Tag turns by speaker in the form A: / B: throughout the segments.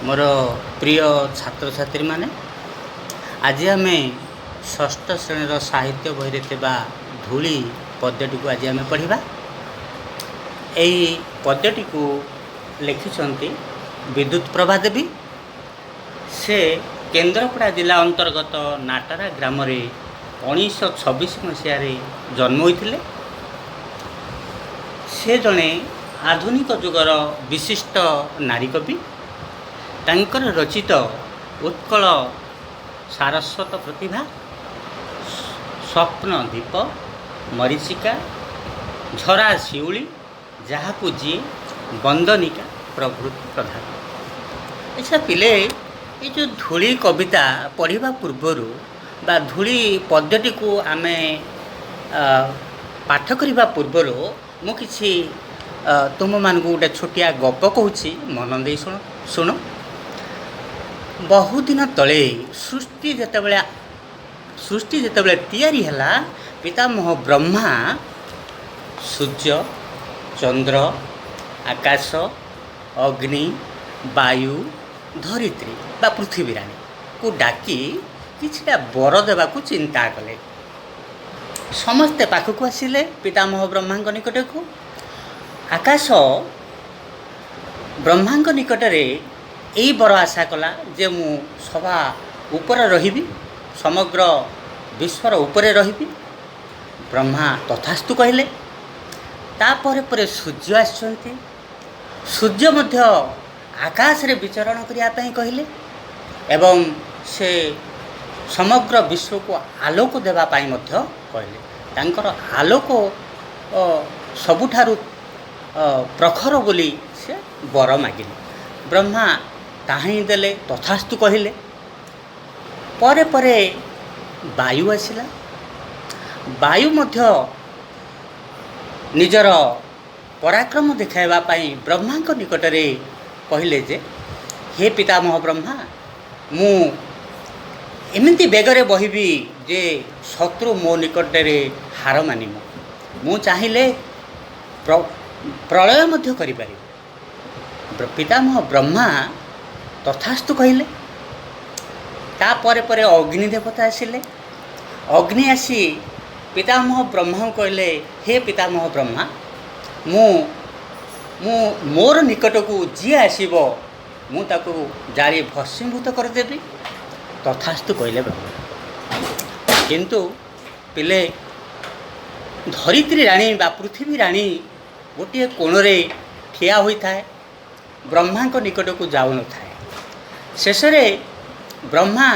A: ମୋର ପ୍ରିୟ ଛାତ୍ରଛାତ୍ରୀମାନେ, ଆଜି ଆମେ ଷଷ୍ଠ ଶ୍ରେଣୀର ସାହିତ୍ୟ ବହିରେ ଥିବା ଧୂଳି ପଦ୍ୟଟିକୁ ଆଜି ଆମେ ପଢ଼ିବା। ଏହି ପଦ୍ୟଟିକୁ ଲେଖିଛନ୍ତି ବିଦ୍ୟୁତ ପ୍ରଭା ଦେବୀ। ସେ କେନ୍ଦ୍ରାପଡ଼ା ଜିଲ୍ଲା ଅନ୍ତର୍ଗତ ନାଟରା ଗ୍ରାମରେ 1926 ମସିହାରେ ଜନ୍ମ ହୋଇଥିଲେ। ସେ ଜଣେ ଆଧୁନିକ ଯୁଗର ବିଶିଷ୍ଟ ନାରୀ କବି। ତାଙ୍କର ରଚିତ ଉତ୍କଳ ସାରସ୍ୱତ ପ୍ରତିଭା, ସ୍ୱପ୍ନ ଦୀପ, ମରୀଚିକା, ଝରା ଶିଉଳି, ଯାହାକୁ ଯିଏ, ବନ୍ଦନିକା ପ୍ରଭୃତି ପ୍ରଧାନ। ଆଚ୍ଛା ପିଲେ, ଏଇ ଯେଉଁ ଧୂଳି କବିତା ପଢ଼ିବା ପୂର୍ବରୁ ବା ଧୂଳି ପଦ୍ୟଟିକୁ ଆମେ ପାଠ କରିବା ପୂର୍ବରୁ ମୁଁ କିଛି ତୁମମାନଙ୍କୁ ଗୋଟେ ଛୋଟିଆ ଗପ କହୁଛି, ମନ ଦେଇ ଶୁଣ। ଶୁଣ, ବହୁଦିନ ତଳେ ସୃଷ୍ଟି ଯେତେବେଳେ ତିଆରି ହେଲା, ପିତାମହ ବ୍ରହ୍ମା ସୂର୍ଯ୍ୟ, ଚନ୍ଦ୍ର, ଆକାଶ, ଅଗ୍ନି, ବାୟୁ, ଧରିତ୍ରୀ ବା ପୃଥିବୀ ରାଣୀକୁ ଡାକି କିଛିଟା ବର ଦେବାକୁ ଚିନ୍ତା କଲେ। ସମସ୍ତେ ପାଖକୁ ଆସିଲେ ପିତାମହ ବ୍ରହ୍ମାଙ୍କ ନିକଟକୁ। ଆକାଶ ବ୍ରହ୍ମାଙ୍କ ନିକଟରେ ଏଇ ବର ଆଶା କଲା ଯେ ମୁଁ ସବା ଉପରେ ରହିବି, ସମଗ୍ର ବିଶ୍ୱର ଉପରେ ରହିବି। ବ୍ରହ୍ମା ତଥାସ୍ତୁ କହିଲେ। ତାପରେ ପରେ ସୂର୍ଯ୍ୟ ଆସିଛନ୍ତି। ସୂର୍ଯ୍ୟ ମଧ୍ୟ ଆକାଶରେ ବିଚରଣ କରିବା ପାଇଁ କହିଲେ ଏବଂ ସେ ସମଗ୍ର ବିଶ୍ୱକୁ ଆଲୋକ ଦେବା ପାଇଁ ମଧ୍ୟ କହିଲେ। ତାଙ୍କର ଆଲୋକ ସବୁଠାରୁ ପ୍ରଖର ବୋଲି ସେ ବର ମାଗିଲେ। ବ୍ରହ୍ମା ତାହା ହିଁ ଦେଲେ, ତଥାସ୍ତୁ କହିଲେ। ପରେ ପରେ ବାୟୁ ଆସିଲା। ବାୟୁ ମଧ୍ୟ ନିଜର ପରାକ୍ରମ ଦେଖାଇବା ପାଇଁ ବ୍ରହ୍ମାଙ୍କ ନିକଟରେ କହିଲେ ଯେ ହେ ପିତାମହ ବ୍ରହ୍ମା, ମୁଁ ଏମିତି ବେଗରେ ବହିବି ଯେ ଶତ୍ରୁ ମୋ ନିକଟରେ ହାର ମାନିବ। ମୁଁ ଚାହିଁଲେ ପ୍ରଳୟ ମଧ୍ୟ କରିପାରିବି। ପିତାମହ ବ୍ରହ୍ମା ତଥାସ୍ତୁ କହିଲେ। ତାପରେ ପରେ ଅଗ୍ନି ଦେବତା ଆସିଲେ। ଅଗ୍ନି ଆସି ପିତାମହ ବ୍ରହ୍ମାଙ୍କୁ କହିଲେ, ହେ ପିତାମହ ବ୍ରହ୍ମା, ମୁଁ ମୁଁ ମୋର ନିକଟକୁ ଯିଏ ଆସିବ, ମୁଁ ତାକୁ ଜାଳି ଭସ୍ମୀଭୂତ କରିଦେବି। ତଥାସ୍ତୁ କହିଲେ ବ୍ରହ୍ମା। କିନ୍ତୁ ପିଲେ, ଧରିତ୍ରୀ ରାଣୀ ବା ପୃଥିବୀ ରାଣୀ ଗୋଟିଏ କୋଣରେ ଠିଆ ହୋଇଥାଏ, ବ୍ରହ୍ମାଙ୍କ ନିକଟକୁ ଯାଉନଥାଏ। ଶେଷରେ ବ୍ରହ୍ମା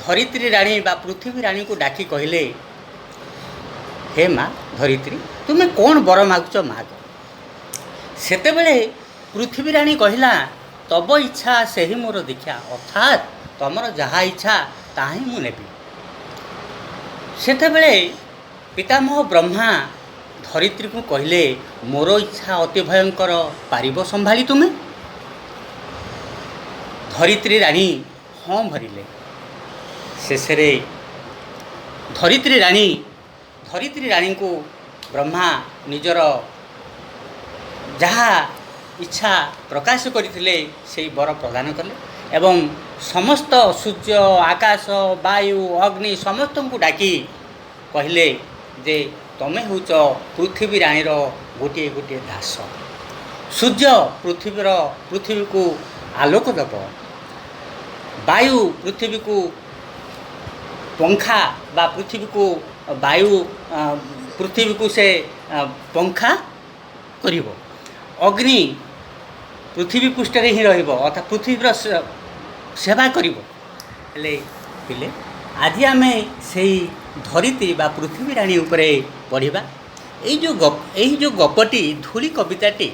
A: ଧରିତ୍ରୀ ରାଣୀ ବା ପୃଥିବୀ ରାଣୀକୁ ଡାକି କହିଲେ, ହେ ମା ଧରିତ୍ରୀ, ତୁମେ କ'ଣ ବର ମାଗୁଛ ମାଗ। ସେତେବେଳେ ପୃଥିବୀ ରାଣୀ କହିଲା, ତବ ଇଚ୍ଛା ସେହି ମୋର ଦୀକ୍ଷା, ଅର୍ଥାତ୍ ତମର ଯାହା ଇଚ୍ଛା ତାହା ହିଁ ମୁଁ ନେବି। ସେତେବେଳେ ପିତାମହ ବ୍ରହ୍ମା ଧରିତ୍ରୀକୁ କହିଲେ, ମୋର ଇଚ୍ଛା ଅତି ଭୟଙ୍କର, ପାରିବ ସମ୍ଭାଳି ତୁମେ? ଧରିତ୍ରୀ ରାଣୀ ହଁ ଭରିଲେ। ଶେଷରେ ଧରିତ୍ରୀ ରାଣୀଙ୍କୁ ବ୍ରହ୍ମା ନିଜର ଯାହା ଇଚ୍ଛା ପ୍ରକାଶ କରିଥିଲେ, ସେଇ ବର ପ୍ରଦାନ କଲେ ଏବଂ ସମସ୍ତ ସୂର୍ଯ୍ୟ, ଆକାଶ, ବାୟୁ, ଅଗ୍ନି ସମସ୍ତଙ୍କୁ ଡାକି କହିଲେ ଯେ ତମେ ହେଉଛ ପୃଥିବୀ ରାଣୀର ଗୋଟିଏ ଗୋଟିଏ ଦାସ। ସୂର୍ଯ୍ୟ ପୃଥିବୀକୁ ଆଲୋକ ଦେବ, ବାୟୁ ପୃଥିବୀକୁ ପଙ୍ଖା ବା ପୃଥିବୀକୁ ବାୟୁ ପୃଥିବୀକୁ ସେ ପଙ୍ଖା କରିବ, ଅଗ୍ନି ପୃଥିବୀ ପୃଷ୍ଠରେ ହିଁ ରହିବ, ଅର୍ଥାତ୍ ପୃଥିବୀର ସେବା କରିବ। ହେଲେ ପିଲେ, ଆଜି ଆମେ ସେଇ ଧରିତ୍ରୀ ବା ପୃଥିବୀ ରାଣୀ ଉପରେ ପଢ଼ିବା। ଏଇ ଯେଉଁ ଗପଟି, ଧୂଳି କବିତାଟି,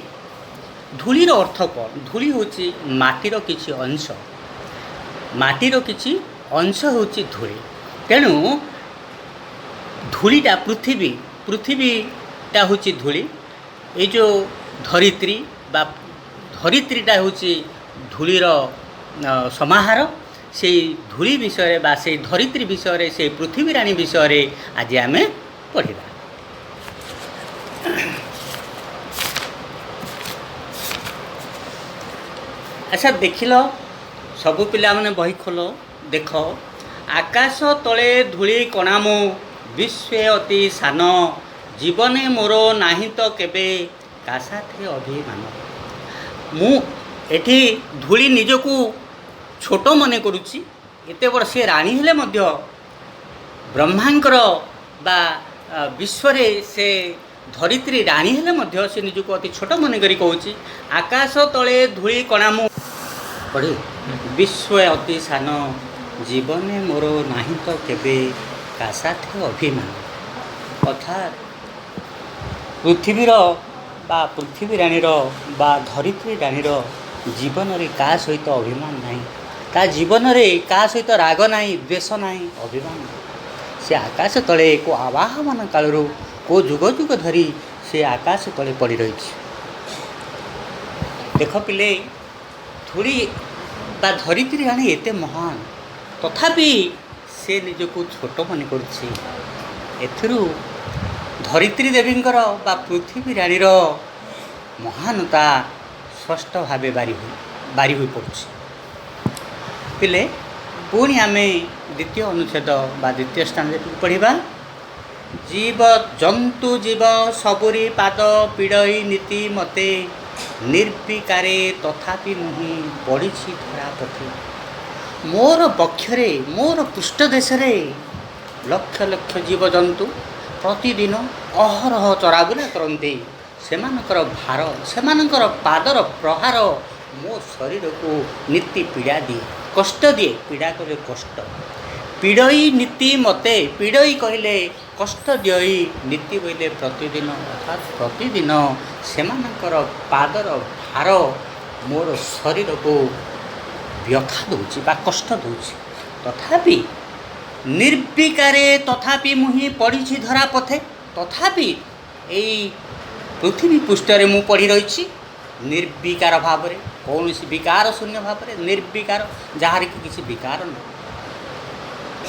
A: ଧୂଳିର ଅର୍ଥ କ'ଣ? ଧୂଳି ହେଉଛି ମାଟିର କିଛି ଅଂଶ। ମାଟିର କିଛି ଅଂଶ ହେଉଛି ଧୂଳି। ତେଣୁ ଧୂଳିଟା ପୃଥିବୀଟା ହେଉଛି ଧୂଳି। ଏଇ ଯେଉଁ ଧରିତ୍ରୀ ବା ଧରିତ୍ରୀଟା ହେଉଛି ଧୂଳିର ସମାହାର। ସେଇ ଧୂଳି ବିଷୟରେ ବା ସେଇ ଧରିତ୍ରୀ ବିଷୟରେ, ସେଇ ପୃଥିବୀ ରାଣୀ ବିଷୟରେ ଆଜି ଆମେ ପଢ଼ିବା। ଆଚ୍ଛା, ଦେଖିଲ, ସବୁ ପିଲାମାନେ ବହି ଖୋଲ, ଦେଖ। ଆକାଶ ତଳେ ଧୂଳି କଣା ମୁଁ, ବିଶ୍ୱେ ଅତି ସାନ, ଜୀବନେ ମୋର ନାହିଁ ତ କେବେ କା ସାଥେ ଅଭିମାନ। ମୁଁ ଏଠି ଧୂଳି ନିଜକୁ ଛୋଟ ମନେ କରୁଛି। ଏତେ ବଡ଼ ସେ ରାଣୀ ହେଲେ ମଧ୍ୟ, ବ୍ରହ୍ମାଙ୍କର ବା ବିଶ୍ୱରେ ସେ ଧରିତ୍ରୀ ରାଣୀ ହେଲେ ମଧ୍ୟ ସେ ନିଜକୁ ଅତି ଛୋଟ ମନେ କରି କହୁଛି, ଆକାଶ ତଳେ ଧୂଳି କଣା ମୁଁ ପଢ଼ି, ବିଶ୍ୱ ଅତି ସାନ, ଜୀବନେ ମୋର ନାହିଁ ତ କେବେ କା ସାଥେ ଅଭିମାନ। ଅର୍ଥାତ୍ ପୃଥିବୀର ବା ପୃଥିବୀ ରାଣୀର ବା ଧରିତ୍ରୀ ରାଣୀର ଜୀବନରେ କାହା ସହିତ ଅଭିମାନ ନାହିଁ, ତା ଜୀବନରେ କାହା ସହିତ ରାଗ ନାହିଁ, ଦ୍ୱେଷ ନାହିଁ, ଅଭିମାନ ନାହିଁ। ସେ ଆକାଶ ତଳେ କେଉଁ ଆବାହମାନ କାଳରୁ, କେଉଁ ଯୁଗ ଯୁଗ ଧରି ସେ ଆକାଶ ତଳେ ପଡ଼ି ରହିଛି। ଦେଖ ପିଲେ, ଧୂଳି ବା ଧରିତ୍ରୀ ରାଣୀ ଏତେ ମହାନ, ତଥାପି ସେ ନିଜକୁ ଛୋଟ ମନେ କରୁଛି। ଏଥିରୁ ଧରିତ୍ରୀ ଦେବୀଙ୍କର ବା ପୃଥିବୀ ରାଣୀର ମହାନତା ସ୍ପଷ୍ଟ ଭାବେ ବାରି ହୋଇ ପଡ଼ୁଛି। ପିଲେ, ପୁଣି ଆମେ ଦ୍ୱିତୀୟ ଅନୁଚ୍ଛେଦ ବା ଦ୍ୱିତୀୟ ସ୍ଥାନରେ ପଢ଼ିବା। ଜୀବ ଜନ୍ତୁ ଜୀବ ସବୁରି ପାଦ ପୀଡ଼ଇ ନୀତି ମତେ, ନିର୍ବିକାରେ ତଥାପି ମୁହିଁ ପଡ଼ିଛି ଧରା ପଥେ। ମୋର ବକ୍ଷରେ, ମୋର ପୃଷ୍ଠ ଦେଶରେ ଲକ୍ଷ ଲକ୍ଷ ଜୀବଜନ୍ତୁ ପ୍ରତିଦିନ ଅହରହ ଚରାବୁଲା କରନ୍ତି। ସେମାନଙ୍କର ଭାର, ସେମାନଙ୍କର ପାଦର ପ୍ରହାର ମୋ ଶରୀରକୁ ନୀତି ପୀଡ଼ା ଦିଏ, କଷ୍ଟ ଦିଏ। ପୀଡ଼ା କହିଲେ କଷ୍ଟ। ପୀଡ଼ଇ ନୀତି ମୋତେ, ପୀଡ଼ଇ କହିଲେ କଷ୍ଟ ଦିଅଇ, ନୀତି କହିଲେ ପ୍ରତିଦିନ। ଅର୍ଥାତ୍ ପ୍ରତିଦିନ ସେମାନଙ୍କର ପାଦର ଭାର ମୋର ଶରୀରକୁ ବ୍ୟଥା ଦେଉଛି ବା କଷ୍ଟ ଦେଉଛି। ତଥାପି ନିର୍ବିକାରେ ତଥାପି ମୁହିଁ ପଡ଼ିଛି ଧରା ପଥେ। ତଥାପି ଏଇ ପୃଥିବୀ ପୃଷ୍ଠରେ ମୁଁ ପଡ଼ି ରହିଛି ନିର୍ବିକାର ଭାବରେ, କୌଣସି ବିକାର ଶୂନ୍ୟ ଭାବରେ। ନିର୍ବିକାର, ଯାହାର କି କିଛି ବିକାର ନାହିଁ।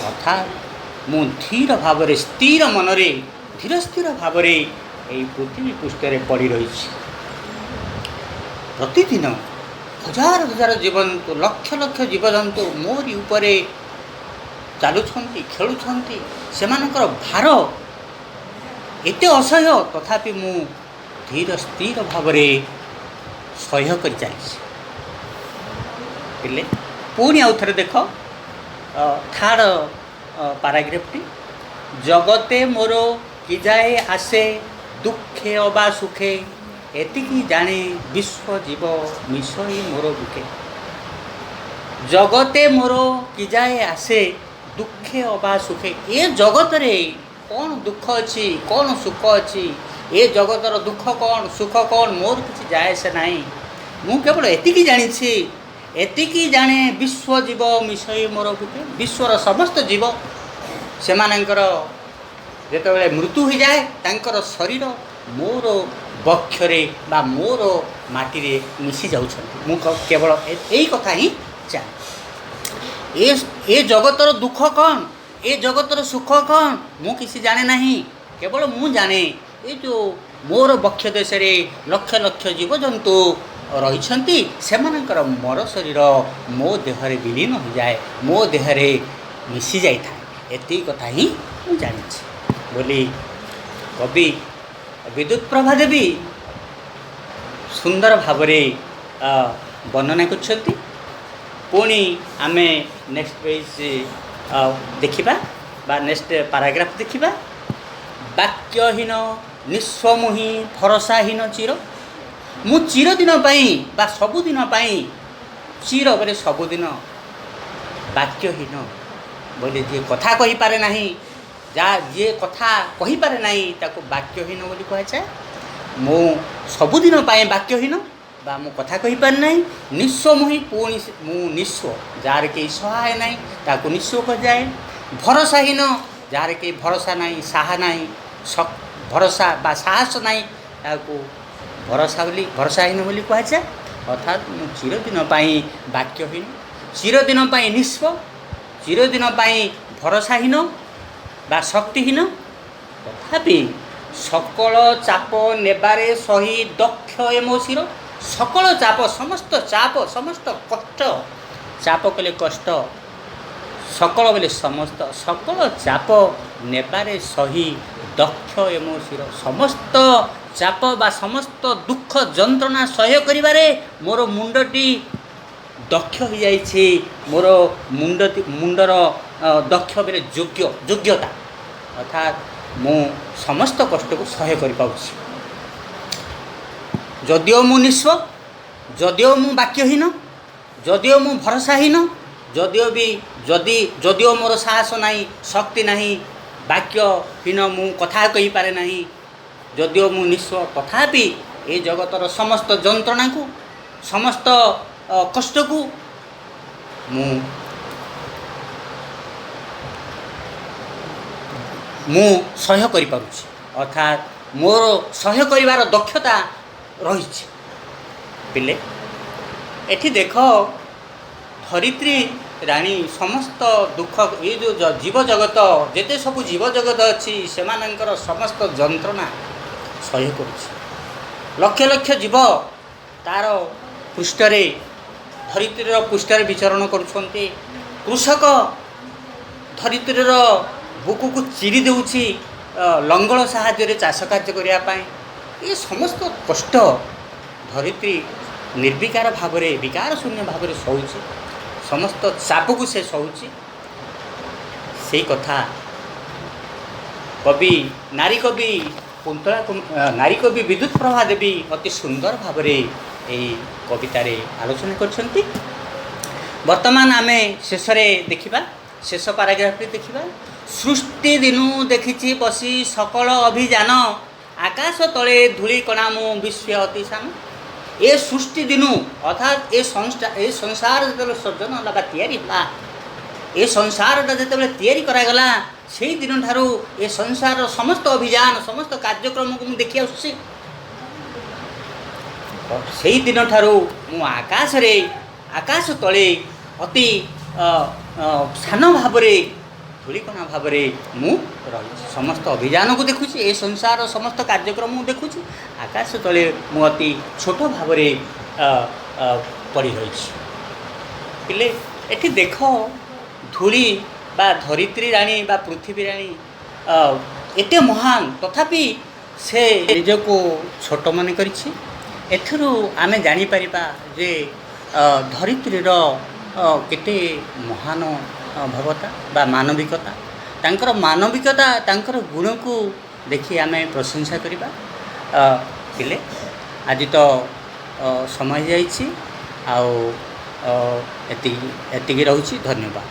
A: ଅର୍ଥାତ୍ ମୁଁ ଧୀର ଭାବରେ, ସ୍ଥିର ମନରେ, ଧୀର ସ୍ଥିର ଭାବରେ ଏଇ ପୃଥିବୀ ପୃଷ୍ଠରେ ପଡ଼ି ରହିଛି। ପ୍ରତିଦିନ ହଜାର ହଜାର ଜୀବଜନ୍ତୁ, ଲକ୍ଷ ଲକ୍ଷ ଜୀବଜନ୍ତୁ ମୋରି ଉପରେ ଚାଲୁଛନ୍ତି, ଖେଳୁଛନ୍ତି। ସେମାନଙ୍କର ଭାର ଏତେ ଅସହ୍ୟ, ତଥାପି ମୁଁ ଧୀର ସ୍ଥିର ଭାବରେ ସହ୍ୟ କରି ଚାଲିଛି। ପିଲେ, ପୁଣି ଆଉ ଥରେ ଦେଖ ଥାର୍ଡ଼ ପାରାଗ୍ରାଫଟି। ଜଗତେ ମୋର କି ଯାଏ ଆସେ ଦୁଃଖେ ଅବା ସୁଖେ, ଏତିକି ଜାଣେ ବିଶ୍ୱ ଜୀବ ମିଶଇ ମୋର ବୁକେ। ଜଗତେ ମୋର କି ଯାଏ ଆସେ ଦୁଃଖେ ଅବା ସୁଖେ। ଏ ଜଗତରେ କ'ଣ ଦୁଃଖ ଅଛି, କ'ଣ ସୁଖ ଅଛି, ଏ ଜଗତର ଦୁଃଖ କ'ଣ, ସୁଖ କ'ଣ, ମୋର କିଛି ଯାଏ ଆସେ ନାହିଁ। ମୁଁ କେବଳ ଏତିକି ଜାଣିଛି, ଏତିକି ଜାଣେ, ବିଶ୍ୱ ଜୀବ ମିଶଇ ମୋର ବୁକେ। ବିଶ୍ୱର ସମସ୍ତ ଜୀବ, ସେମାନଙ୍କର ଯେତେବେଳେ ମୃତ୍ୟୁ ହୋଇଯାଏ, ତାଙ୍କର ଶରୀର ମୋର ବକ୍ଷରେ ବା ମୋର ମାଟିରେ ମିଶି ଯାଉଛନ୍ତି। ମୁଁ କେବଳ ଏଇ କଥା ହିଁ ଜାଣେ। ଏ ଜଗତର ଦୁଃଖ କ'ଣ, ଏ ଜଗତର ସୁଖ କ'ଣ, ମୁଁ କିଛି ଜାଣେ ନାହିଁ। କେବଳ ମୁଁ ଜାଣେ, ଏ ଯେଉଁ ମୋର ବକ୍ଷ ଦେଶରେ ଲକ୍ଷ ଲକ୍ଷ ଜୀବଜନ୍ତୁ ରହିଛନ୍ତି, ସେମାନଙ୍କର ମର ଶରୀର ମୋ ଦେହରେ ବିଲୀନ ହୋଇଯାଏ, ମୋ ଦେହରେ ମିଶି ଯାଇଥାଏ। ଏତିକି କଥା ହିଁ ମୁଁ ଜାଣିଛି ବୋଲି କବି ବିଦ୍ୟୁତ ପ୍ରଭା ଦେବୀ ସୁନ୍ଦର ଭାବରେ ବର୍ଣ୍ଣନା କରିଛନ୍ତି। ପୁଣି ଆମେ ନେକ୍ସଟ ପେଜ୍ ଦେଖିବା ବା ନେକ୍ସଟ ପାରାଗ୍ରାଫ ଦେଖିବା। ବାକ୍ୟହୀନ ନିଃସ୍ୱ ଭରସାହୀନ ଚିର। ମୁଁ ଚିରଦିନ ପାଇଁ ବା ସବୁଦିନ ପାଇଁ, ଚିର ବୋଲେ ସବୁଦିନ, ବାକ୍ୟହୀନ ବୋଇଲେ ଯିଏ କଥା କହିପାରେ ନାହିଁ, ଯାହା ଯିଏ କଥା କହିପାରେ ନାହିଁ, ତାକୁ ବାକ୍ୟହୀନ ବୋଲି କୁହାଯାଏ। ମୁଁ ସବୁଦିନ ପାଇଁ ବାକ୍ୟହୀନ ବା ମୁଁ କଥା କହିପାରେ ନାହିଁ। ନିଃସ୍ୱ ମୁହିଁ, ପୁଣି ମୁଁ ନିଃସ୍ୱ, ଯାହାର କେହି ସହାୟ ନାହିଁ ତାକୁ ନିଃସ୍ୱ କୁହାଯାଏ। ଭରସାହୀନ, ଯାହାର କେହି ଭରସା ନାହିଁ, ସାହା ନାହିଁ, ଭରସା ବା ସାହସ ନାହିଁ, ତାକୁ ଭରସା ବୋଲି ଭରସାହୀନ ବୋଲି କୁହାଯାଏ। ଅର୍ଥାତ୍ ମୁଁ ଚିରଦିନ ପାଇଁ ବାକ୍ୟହୀନ, ଚିରଦିନ ପାଇଁ ନିଃସ୍ୱ, ଚିରଦିନ ପାଇଁ ଭରସାହୀନ ବା ଶକ୍ତିହୀନ। ତଥାପି ସକଳ ଚାପ ନେବାରେ ସହି ଦକ୍ଷ ଏ ମୋ ଶିର। ସକଳ ଚାପ, ସମସ୍ତ ଚାପ, ସମସ୍ତ କଷ୍ଟ। ଚାପ କଲେ କଷ୍ଟ, ସକଳ ବୋଲେ ସମସ୍ତ। ସକଳ ଚାପ ନେବାରେ ସହି ଦକ୍ଷ ଏ ମୋ ଶିର। ସମସ୍ତ ଚାପ ବା ସମସ୍ତ ଦୁଃଖ ଯନ୍ତ୍ରଣା ସହ୍ୟ କରିବାରେ ମୋର ମୁଣ୍ଡଟି ଦକ୍ଷ ହୋଇଯାଇଛି। ମୋର ମୁଣ୍ଡ, ମୁଣ୍ଡର ଦକ୍ଷ ବୋଲେ ଯୋଗ୍ୟ, ଯୋଗ୍ୟତା। ଅର୍ଥାତ୍ ମୁଁ ସମସ୍ତ କଷ୍ଟକୁ ସହ୍ୟ କରିପାରୁଛି। ଯଦିଓ ମୁଁ ନିଃସ୍ୱ, ଯଦିଓ ମୁଁ ବାକ୍ୟହୀନ, ଯଦିଓ ମୁଁ ଭରସାହୀନ, ଯଦିଓ ବି ଯଦି ଯଦିଓ ମୋର ସାହସ ନାହିଁ, ଶକ୍ତି ନାହିଁ, ବାକ୍ୟହୀନ, ମୁଁ କଥା କହିପାରେ ନାହିଁ, ଯଦିଓ ମୁଁ ନିଃସ୍ୱ, ତଥାପି ଏ ଜଗତର ସମସ୍ତ ଯନ୍ତ୍ରଣାକୁ, ସମସ୍ତ କଷ୍ଟକୁ ମୁଁ ସହ୍ୟ କରିପାରୁଛି। ଅର୍ଥାତ୍ ମୋର ସହ୍ୟ କରିବାର ଦକ୍ଷତା ରହିଛି। ପିଲେ, ଏଠି ଦେଖ, ଧରିତ୍ରୀ ରାଣୀ ସମସ୍ତ ଦୁଃଖ, ଏଇ ଯେଉଁ ଜୀବଜଗତ, ଯେତେ ସବୁ ଜୀବଜଗତ ଅଛି, ସେମାନଙ୍କର ସମସ୍ତ ଯନ୍ତ୍ରଣା ସହ୍ୟ କରୁଛି। ଲକ୍ଷ ଲକ୍ଷ ଜୀବ ତାର ପୃଷ୍ଠରେ, ଧରିତ୍ରୀର ପୃଷ୍ଠରେ ବିଚରଣ କରୁଛନ୍ତି। କୃଷକ ଧରିତ୍ରୀର ବୁକୁକୁ ଚିରି ଦେଉଛି ଲଙ୍ଗଳ ସାହାଯ୍ୟରେ ଚାଷ କାର୍ଯ୍ୟ କରିବା ପାଇଁ। ଏ ସମସ୍ତ କଷ୍ଟ ଧରିତ୍ରୀ ନିର୍ବିକାର ଭାବରେ, ବିକାର ଶୂନ୍ୟ ଭାବରେ ସହୁଛି। ସମସ୍ତ ଚାପକୁ ସେ ସହୁଛି। ସେଇ କଥା କବି, ନାରୀ କବି କୁନ୍ତଳା, ନାରୀ କବି ବିଦ୍ୟୁତ ପ୍ରଭା ଦେବୀ ଅତି ସୁନ୍ଦର ଭାବରେ ଏଇ କବିତାରେ ଆଲୋଚନା କରିଛନ୍ତି। ବର୍ତ୍ତମାନ ଆମେ ଶେଷରେ ଦେଖିବା, ଶେଷ ପାରାଗ୍ରାଫରେ ଦେଖିବା। ସୃଷ୍ଟି ଦିନୁ ଦେଖିଛି ବସି ସକଳ ଅଭିଯାନ, ଆକାଶ ତଳେ ଧୂଳି କଣା ମୁଁ ବିଶ୍ୱ ଅତି ସାନ। ଏ ସୃଷ୍ଟି ଦିନୁ, ଅର୍ଥାତ୍ ଏ ସଂସ୍ଥା, ଏ ସଂସାର ଯେତେବେଳେ ସର୍ଜନ ହେଲା ବା ତିଆରି ହେଲା, ଏ ସଂସାରଟା ଯେତେବେଳେ ତିଆରି କରାଗଲା, ସେଇ ଦିନଠାରୁ ଏ ସଂସାରର ସମସ୍ତ ଅଭିଯାନ, ସମସ୍ତ କାର୍ଯ୍ୟକ୍ରମକୁ ମୁଁ ଦେଖି ଆସୁଛି। ସେଇ ଦିନଠାରୁ ମୁଁ ଆକାଶରେ, ଆକାଶ ତଳେ ଅତି ସାନ ଭାବରେ, ଧୂଳିକଣା ଭାବରେ ମୁଁ ରହିଛି। ସମସ୍ତ ଅଭିଯାନକୁ ଦେଖୁଛି, ଏ ସଂସାରର ସମସ୍ତ କାର୍ଯ୍ୟକ୍ରମ ମୁଁ ଦେଖୁଛି। ଆକାଶ ତଳେ ମୁଁ ଅତି ଛୋଟ ଭାବରେ ପଡ଼ି ରହିଛି। ହେଲେ ଏଠି ଦେଖ, ଧୂଳି ବା ଧରିତ୍ରୀ ରାଣୀ ବା ପୃଥିବୀ ରାଣୀ ଏତେ ମହାନ, ତଥାପି ସେ ନିଜକୁ ଛୋଟ ମନେ କରିଛି। ଏଥିରୁ ଆମେ ଜାଣିପାରିବା ଯେ ଧରିତ୍ରୀର କେତେ ମହାନ ଭବତା ବା ମାନବିକତା। ତାଙ୍କର ମାନବିକତା, ତାଙ୍କର ଗୁଣକୁ ଦେଖି ଆମେ ପ୍ରଶଂସା କରିବା। ଥିଲେ ଆଜି ତ ସମୟ ହେଇଯାଇଛି, ଆଉ ଏତିକି ରହୁଛି। ଧନ୍ୟବାଦ।